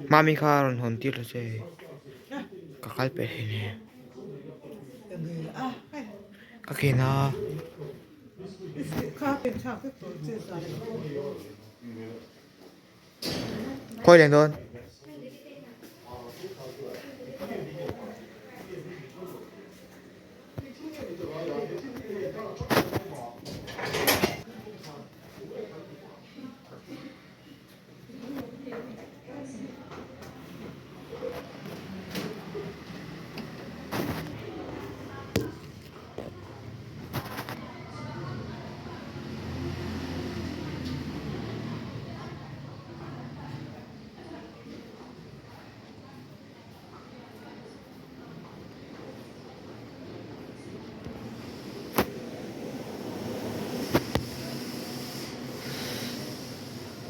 Mami kha rawn hawn tir ta che ka kal peh thei hle ka khen a. Khawi leng dawn.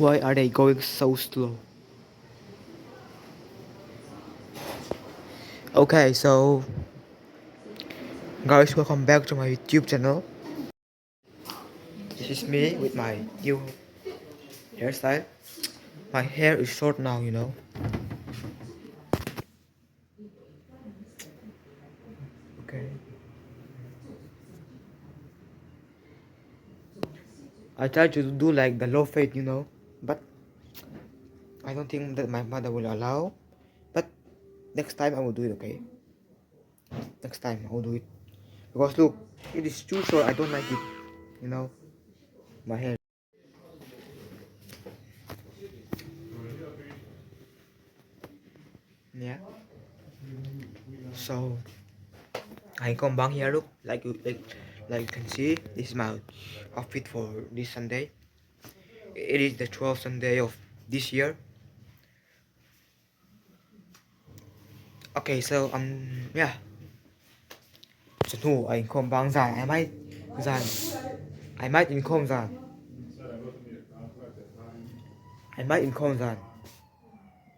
Why are they going so slow? Okay, so guys, welcome back to my YouTube channel. This is me with my new hairstyle. My hair is short now, you know. Okay. I try to do like the low fade, you know, but I don't think that my mother will allow. But next time I will do it, okay? Next time I will do it. Because look, it is too short, I don't like it, you know, my hair. Yeah. So I come back here, look, like you like like you can see, this is my outfit for this Sunday. It is the 12th Sunday of this year. Okay, so yeah. Chawhnu a inkhawm bang zan I might zan I might inkhawm zan I might inkhawm zan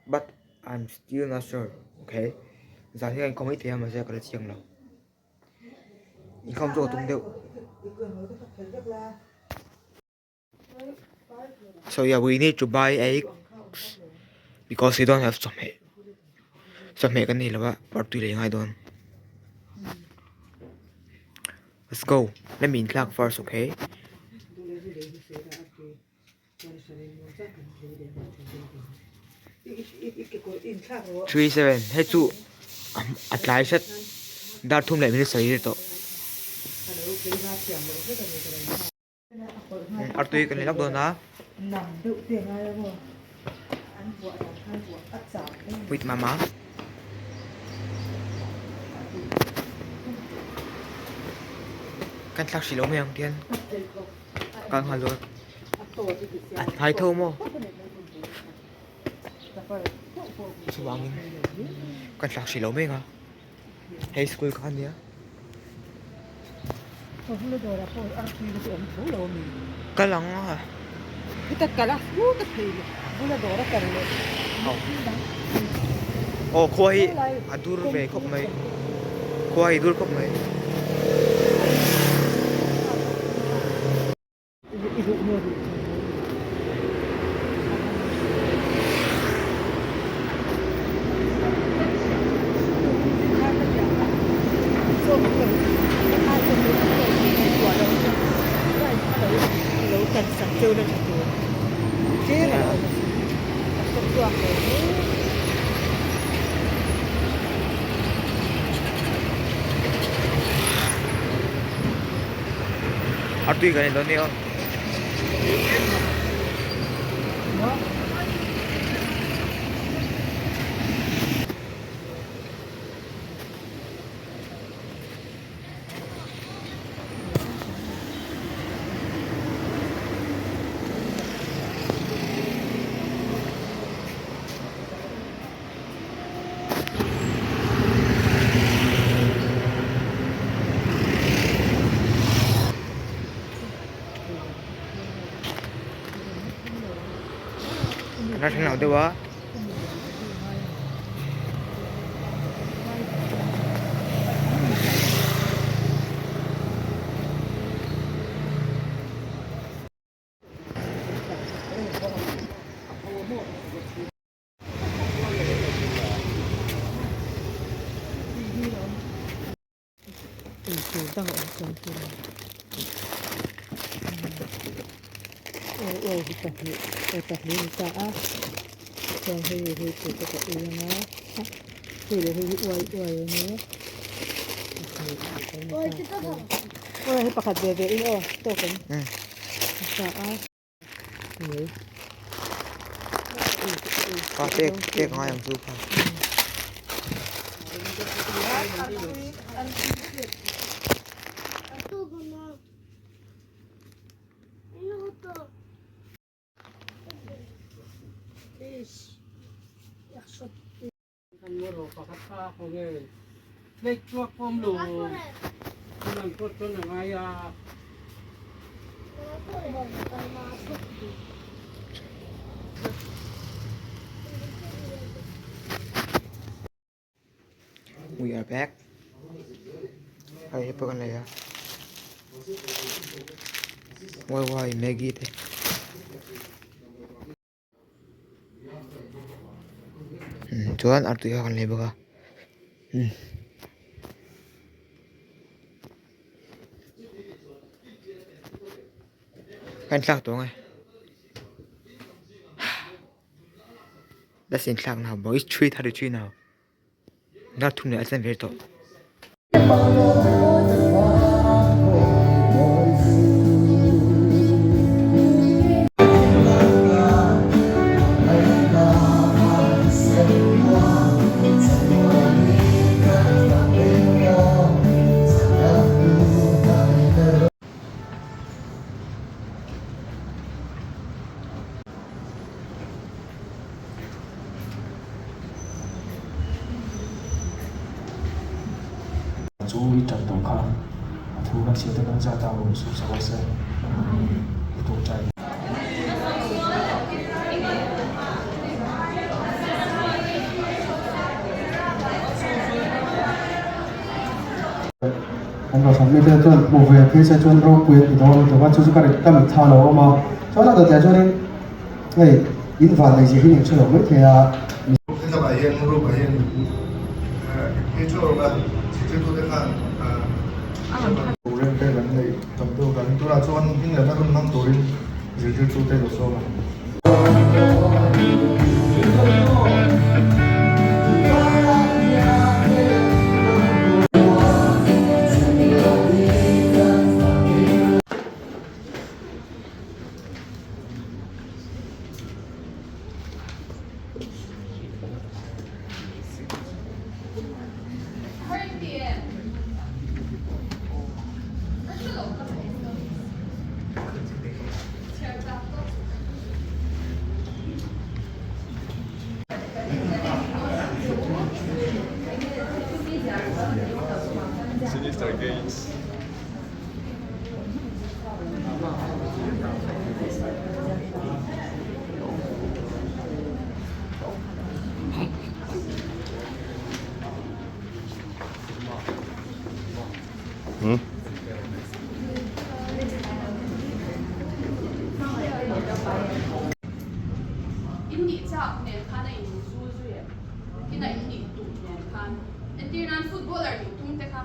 but I'm still not sure okay zan hi ka inkhawm mai thei a mahse ka la chiang lo inkhawm chu ka tum deuh. So yeah, we need to buy eggs because we don't have chawhmeh. Chawhmeh kan nei lo a, parh tui leh ngai dawn. Let's go. Let me inthlak first, okay? 37 hei chu a tlai hret dar thum leh minute sarih tawh. Artui kan lak dawn a. With mama. Kan thlak hrih lo mai ang tian kal nghal dawn. A hnai tho maw? Chuvangin kan thlak hrih lo mai ang a. Hei school kha ania. Kal ang a. Aw khua hi a dur ve khawp mai. Khua hi a dur khawp mai. Artui kan en dawn nia. Kan la thleng loh deuh a. tur dang a awm chuang si lo uai uai hi pahnih aw pahnih a ni ta a chuan hei hi chu te ka ei ang a hei leh hei hi uai uai a nia pahnih a ni ta aw hei pakhat ve ve in aw tawk ang a sa a. Kha pek pek ngai ang chu kha. We are back. Hei he pawh kan lei a. Wai wai Maggie te. Chuan artui kha kan lei bawk a ka inthlak tawh ang e that's inthlak now bro it's 3:33 now. Dar thum leh a tlem ve tawh. Chu i ṭan tawh kha a thu kan chhiat a kan zat a awm suh sak se i tawh ṭai. An rawhsan mite chuan hmu ve phei se chuan ropui an ti dawn lutuk a, chu chu ka rit ka mit tha lo awm a, chuan a dawtah chuanin hei in van nei zir hi eng hre lo mai thei a. Hetlakah hian room ah hian phei theuh rawh a, zirtirtute khan Program vel an neih tam deuh avangin tunah chuan hming lehna hun hmang turin zirtirtute lo sawm ang. Sinister Gates. Hmm? In nih chak nen khan a in zu zui em? Ina in nih duh nen khan. Entir nan footballer nih tum te kha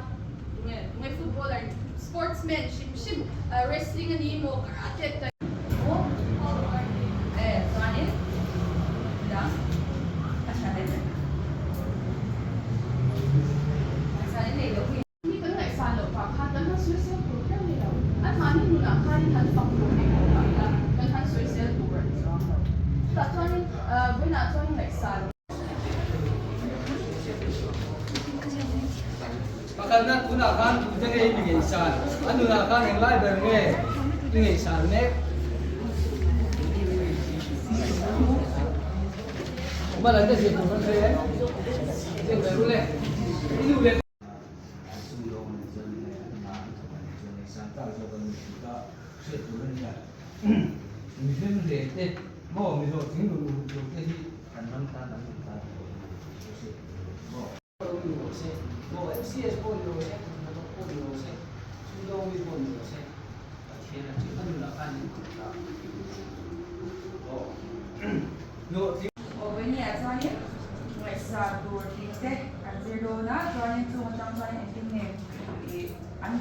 tunge tunge footballer sportsman hrim hrim wrestling a ni maw karate te maw eh chuanin dang a tha hle mai. Chuanin nei loh hi. Ni kan ngaihsan loh vang khan kan han sawisel tur kher ni lo. An mahni nunah khanin han fak tur eng lo mah ila kan han sawisel tur a ni chuang lo. Chutah chuanin vawiinah chuan ngaihsan. Pakhatna tunah khan tute nge i mi ngaihsan? A nunah khan eng lai ber nge i ngaihsan mek? Hmala te zir tur kan sawi em? Zir ve ru le. I nu leh. Awvenia chuanin ngaihsa tur tih te kan zir dawn a, chuanin chung atang chuanin engtin nge ih an